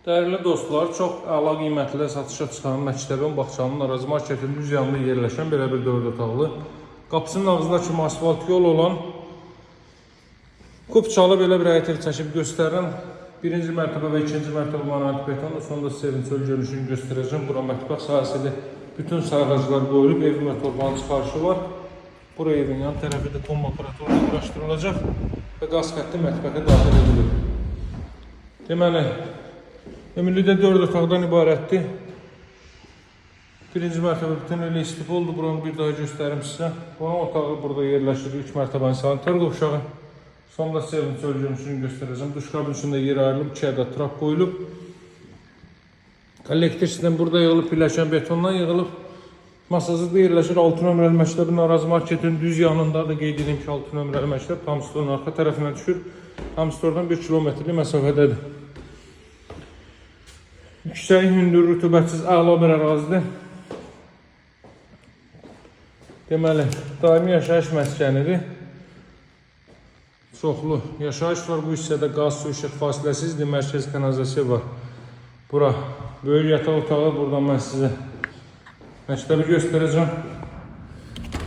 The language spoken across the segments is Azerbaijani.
Dəyərli dostlar, çox əla qiymətli satışa çıxan məktəbin, bağçanın, Araz marketin düz yanında yerləşən belə bir 4 otaqlı, qapısının ağzında kimi asfalt yol olan kupçalı belə bir həyət ev çəkib göstərirəm. Birinci mərtəbə və ikinci mərtəbə monolit betondur. Sonda sizə evin çöl görünüşünü göstərəcəm. Bura mətbəx sahəsidir. Bütün sayğaclar qoyulub, evin və torpağın çıxarışı var. Bura evin yan tərəfi də kombi aparaturla quraşdırılacaq və qaz xətti mətbəxə daxil edilib. Deməli, ümumilikdə 4 otaqdan ibarətdir. Birinci mərtəbə bütün elə istif oldu. Buranı bir daha göstərim sizə. Qonaq otağı burada yerləşir. 3 mərtəbənin sanitar qovşağı. Sonda sizə evin çöl görünüşünü göstərəcəm. Duş kabin üçün də yer ayrılıb, 2 ədəd trap qoyulub. Kollektor sistem burada yığılıb, birləşən betondan yığılıb. Masazı da yerləşir 6 nömrəli məktəbin, Araz marketin düz yanındadır. Qeyd edim ki, 6 nömrəli məktəb Tamstorun arxa tərəfinə düşür. Tamstordan 1 kilometrlik məsafədədir. Yüksək, hündür, rütubətsiz, əla bir ərazidir. Deməli, daimi yaşayış məskənidir. Çoxlu yaşayış var. Bu hissədə qaz, su, işıq fasiləsizdir. Mərkəz kanalizasiya var. Bura böyük yataq otağı. Buradan mən sizə məktəbi göstərəcəm.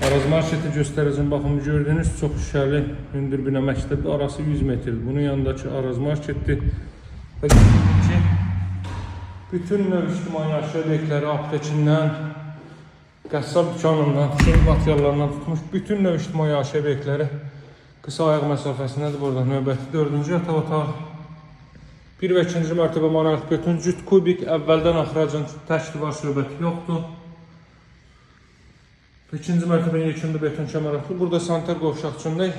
Araz marketi göstərəcəm. Baxın, bu gördüyünüz çox şüşəli hündür bina məktəbdir. Arası 100 metrdir. Bunun yanındakı Araz marketdir. Və ki, bütün növ ictimai yaşayış obyektləri aptekindən, qəssab dükanından, tikinti materiallarından tutmuş bütün növ ictimai yaşayış obyektləri qısa ayaq məsafəsindədir burada. Növbəti dördüncü yataq otağı. Bir və ikinci mərtəbə monolit beton, cüt kubik, əvvəldən axıracan tək divar söhbəti yoxdur. İkinci mərtəbənin yekunda beton kəməratlı. Burada sanitar qovşaq üçün də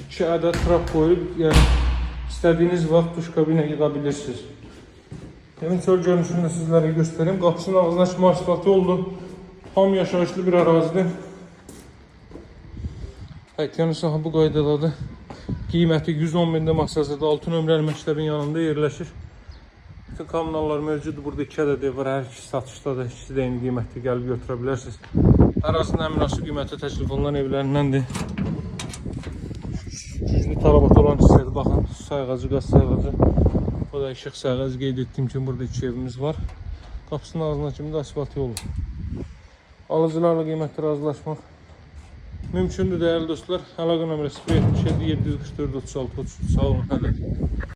2 ədəd trap qoyulub, yəni istədiyiniz vaxt duş kabinə yığa bilirsiniz. Evin çöl görünüşünü də sizlərə göstərim. Qapısının ağzına kimi asfalt yoldur. Tam yaşayışlı bir ərazidir. Həyətyanı sahə bu qaydadadır. Qiyməti 110 bində Masazada 6 nömrəli məktəbin yanında yerləşir. Bütün kommunallar mövcuddur. Burada 2 ədəd ev var. Hər ikisi satışdadır. İkisi də eyni qiymətdə gəlib götürə bilərsiniz. Ərazinin ən münasib qiymətə təklif olunan evlərindəndir. Güclü tələbat olan hissədir. Baxın, su sayğacı, qaz sayğacı. Bu da işıq sayğacı, qeyd etdiyim kimi burada iki evimiz var. Qapısının ağzına kimi də asfalt yolu. Alıcılarla qiymətdə razılaşmaq mümkündür dəyərli dostlar. Əlaqə nömrəsi 077 744 36 33. Sağ olun. Hələ.